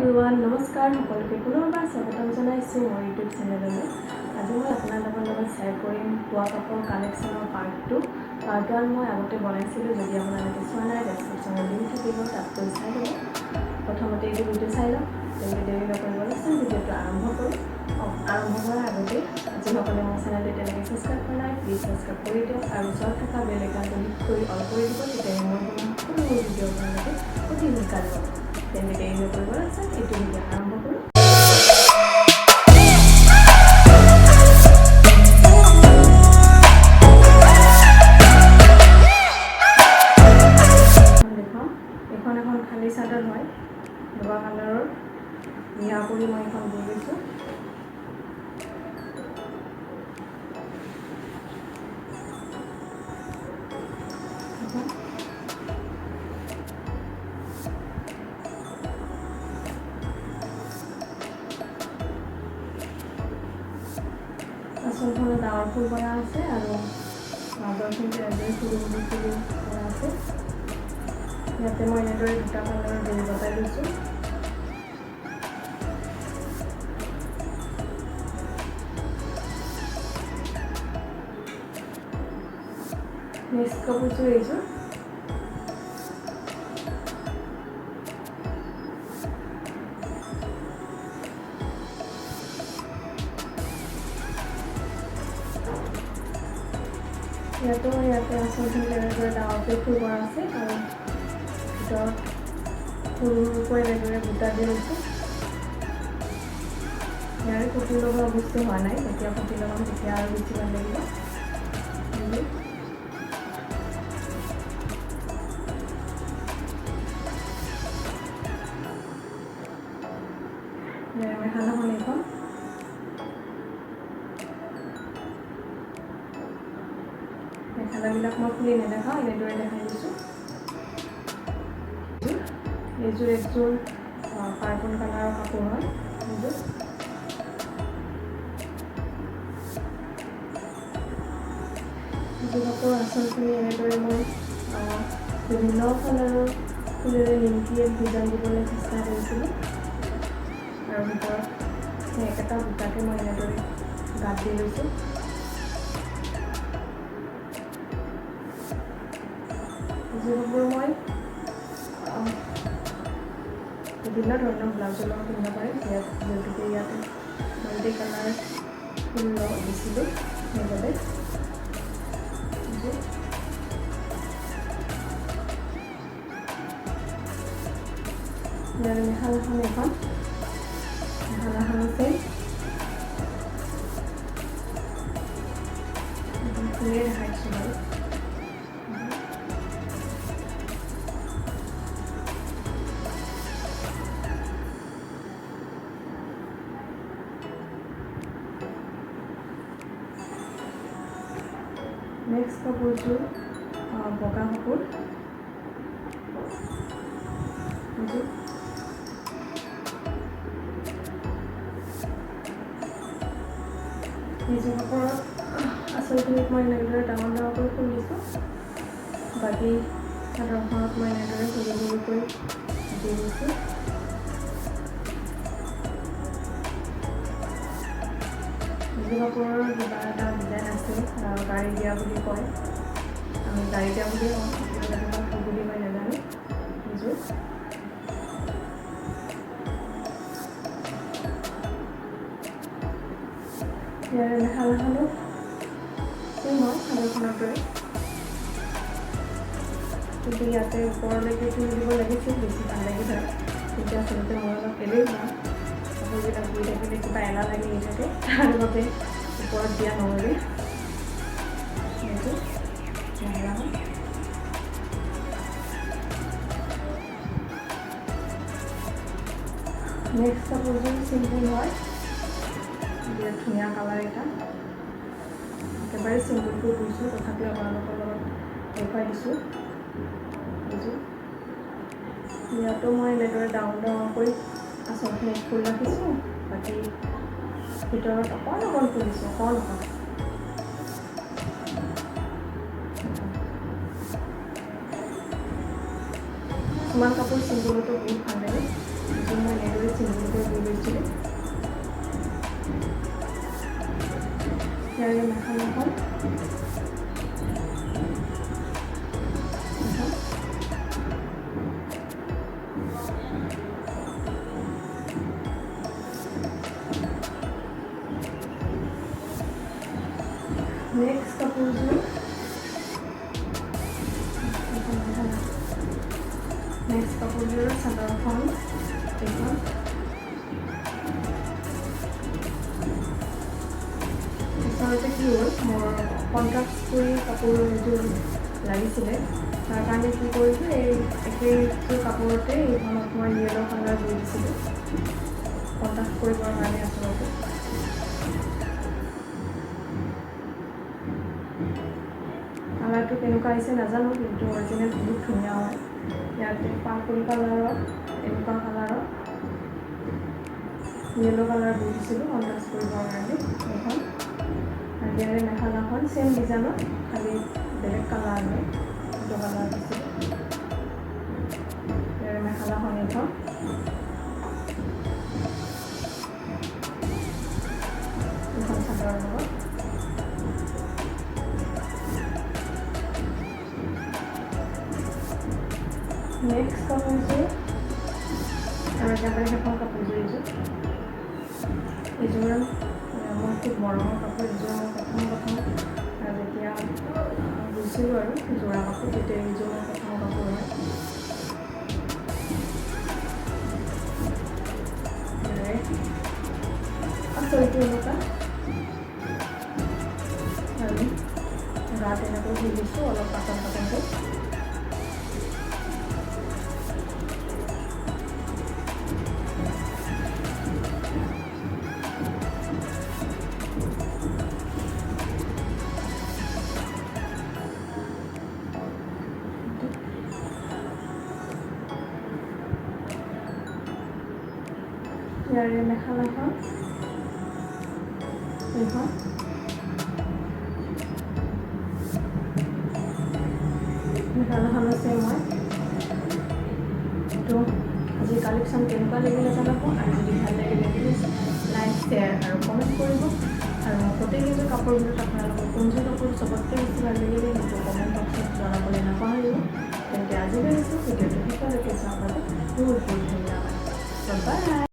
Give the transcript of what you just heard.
Everyone, নমস্কাৰ। সকলোকে পুনৰবাৰ স্বাগতম জনাইছোঁ মোৰ ইউটিউব চেনেললৈ। আজি মই আপোনালোকৰ লগত শ্বেয়াৰ কৰিম বোৱা কাপোৰ কালেকশ্যনৰ পাৰ্ট 2। পাৰ্ট 1 মই আগতে বনাইছিলোঁ। যদি আপোনালোকে চোৱা নাই, ডেছক্ৰিপশ্যনত লিংক থাকিব, তাত গৈ চাই ল'ব। প্ৰথমতে এইটো ভিডিঅ' চাই লওক। তেন্তে দেৰি নকৰিব, ভিডিঅ'টো আৰম্ভ কৰোঁ। আৰম্ভ কৰাৰ আগতে যিসকলে মোৰ চেনেলটো এতিয়ালৈকে ছাবস্ক্ৰাইব কৰা নাই, প্লিজ ছাবস্ক্ৰাইব কৰি দিয়ক আৰু ওচৰত থকা বেল আইকনটো ক্লিক কৰি অল কৰি দিব। তেতিয়াহে মই বনোৱা সকলোবোৰ ভিডিঅ' আপোনালোকে অতি সোনকালে পাব। তেন্তে দেৰি নকৰিব, এইটো ভিডিঅ' আৰম্ভ কৰোঁ। দেখুৱাম এইখন এখন খালী চাদৰ হয়। বগা কালাৰৰ ৰিহা কৰি মই এইখন বৈ লৈছোঁ। এখন আচলখনত ডাঙৰ ফুল কৰা আছে আৰু মাজৰখিনিত এনেদৰে সৰু সৰু ফুল কৰা আছে। ইয়াতে মই এনেদৰে দুটা কালাৰৰ দহি বটাই লৈছোঁ। নেক্সট কাপোৰযোৰ এইযোৰ। ইয়াতে আচলখিনি তেনেদৰে ডাঙৰকৈ ফুল কৰা আছে আৰু ভিতৰত সৰু সৰুকৈ এনেদৰে বুটা দি লৈছোঁ। ইয়াৰে পটি লগোৱা অৱশ্যে হোৱা নাই। যেতিয়া পটি লগাম, তেতিয়া আৰু বেছি ভাল লাগিব। এইযোৰ ইয়াৰে মেখেলাখন এইখন। মেখেলাবিলাক মই খুলি নেদেখাওঁ, এনেদৰে দেখাই দিছোঁ। এইযোৰ একযোৰ পাৰ্পল কালাৰৰ কাপোৰ হয় এইযোৰ। এইযোৰ কাপোৰৰ আচলখিনি এনেদৰে মই বিভিন্ন কালাৰৰ ফুলেৰে নিমকি এক ডিজাইন দিবলৈ চেষ্টা কৰিছিলোঁ আৰু ভিতৰত সেই একেটা বুটাকে মই এনেদৰে গাঁঠ দি লৈছোঁ। এইযোৰ কাপোৰ মই বিভিন্ন ধৰণৰ ব্লাউজৰ লগত পিন্ধিব পাৰে। ইয়াত যিহেতুকে ইয়াতে মাল্টি কালাৰ ফুল দিছিলোঁ, সেইবাবে এইযোৰ। ইয়াৰ মেখেলাখন এখন। মেখেলাখনো চেম। এখন খুলিয়ে দেখাই দিছোঁ বাৰু। নেক্সট কাপোৰযোৰ বগা কাপোৰ এইযোৰ। এইযোৰ কাপোৰৰ আচলখিনিত মই এনেদৰে ডাঙৰ ডাঙৰকৈ ফুল দিছোঁ। বাকী চাদৰখনত মই এনেদৰে সৰু সৰুকৈ দি দিছোঁ। এইযোৰ কাপোৰৰ কিবা এটা ডিজাইন আছে, গাড়ী দিয়া বুলি কয়। আমি গাড়ী দিয়া বুলিয়ে কওঁ, আপোনালোকে বা কি বুলি কয় নাজানো। এইযোৰ ইয়াৰে মেখেলাখনো চেম হয় চাদৰখনৰ দৰে, কিন্তু ইয়াতে ওপৰলৈকে ফুল দিব লাগিছিল, বেছি ভাল লাগিল হয়। কিন্তু আচলতে মই অলপ এলেহুৱা। কাপোৰবিলাক বৈ থাকিলে কিবা এলাহ লাগি থাকে, তাৰ বাবে ওপৰত দিয়া নহ'লে। এইটো মেখেলাখন। নেক্সট কাপোৰযোৰ চিম্পুল হয়, বিৰাট ধুনীয়া কালাৰ এটা। একেবাৰে চিম্পুলকৈ বৈছোঁ, তথাপিও আপোনালোকৰ লগত দেখুৱাই দিছোঁ। এইযোৰ ইয়াতো মই এনেদৰে ডাঙৰ ডাঙৰকৈ আচলখিনিত ফুল ৰাখিছোঁ, বাকী ভিতৰত অকণ অকণ ফুল দিছোঁ, অকণ অকণ। কিছুমান কাপোৰ চিম্পুলতো বহুত ভাল লাগে। এইযোৰ মই এনেদৰে ইয়াৰে মেখেলাখন এইখন। নেক্সট কাপোৰযোৰ, নেক্সট কাপোৰযোৰৰ চাদৰখন এইখন। আচলতে কি হ'ল, মোৰ কণ্ট্ৰাষ্ট কৰি কাপোৰ এযোৰ লাগিছিলে। তাৰ কাৰণে কি কৰিলোঁ, এই একেযোৰ কাপোৰতে এইখনত মই য়েল' কালাৰ দি দিছিলোঁ কণ্ট্ৰাষ্ট কৰিবৰ কাৰণে। আচলতে কালাৰটো কেনেকুৱা আহিছে নাজানো, কিন্তু অৰিজিনেল বহুত ধুনীয়া হয়। ইয়াতে পাৰ্পল কালাৰৰ, এনেকুৱা কালাৰৰ য়েল' কালাৰ দি দিছিলোঁ কণ্ট্ৰাষ্ট কৰিবৰ কাৰণে এইখন। আৰু ইয়াৰে মেখেলাখন ছেম ডিজাইনত, খালি বেলেগ কালাৰ হয়, সেইটো কালাৰ দিছিলোঁ। ইয়াৰে মেখেলাখন এইখন। এইখন চাদৰৰ লগত নেক্সট কাপোৰযোৰ আৰু একেবাৰে শেষৰ কাপোৰযোৰ এইযোৰ। এইযোৰ মোৰ খুব মৰমৰ কাপোৰ। এইযোৰ মই প্ৰথম প্ৰথম যেতিয়া বুজিছিলোঁ আৰু যোৰা কাপোৰ, তেতিয়া এইযোৰ মোৰ প্ৰথম কাপোৰ হয়। আচলতে এনেকুৱা আৰু গাত এনেকৈ দি দিছোঁ অলপ পাতল পাতলকৈ। ইয়াৰে মেখেলাখন এইখন। মেখেলাখন আছে মই। তো আজি কালেকশ্যন কেনেকুৱা লাগিলে জনাব আৰু যদি ভাল লাগিলে প্লিজ লাইক, শ্বেয়াৰ আৰু কমেণ্ট কৰিব। আৰু গোটেইকেইযোৰ কাপোৰ ভিতৰত আপোনালোকৰ কোনযোৰ কাপোৰ চবতকৈ বেছি ভাল লাগিলে, সেইটো কমেণ্ট বক্সত জনাবলৈ নাপাহৰিব। তেন্তে আজিলৈ আহিছোঁ। ভিডিঅ'টো শেষলৈকে চোৱাৰ বাবে বহুত বহুত ধন্যবাদ। বাই।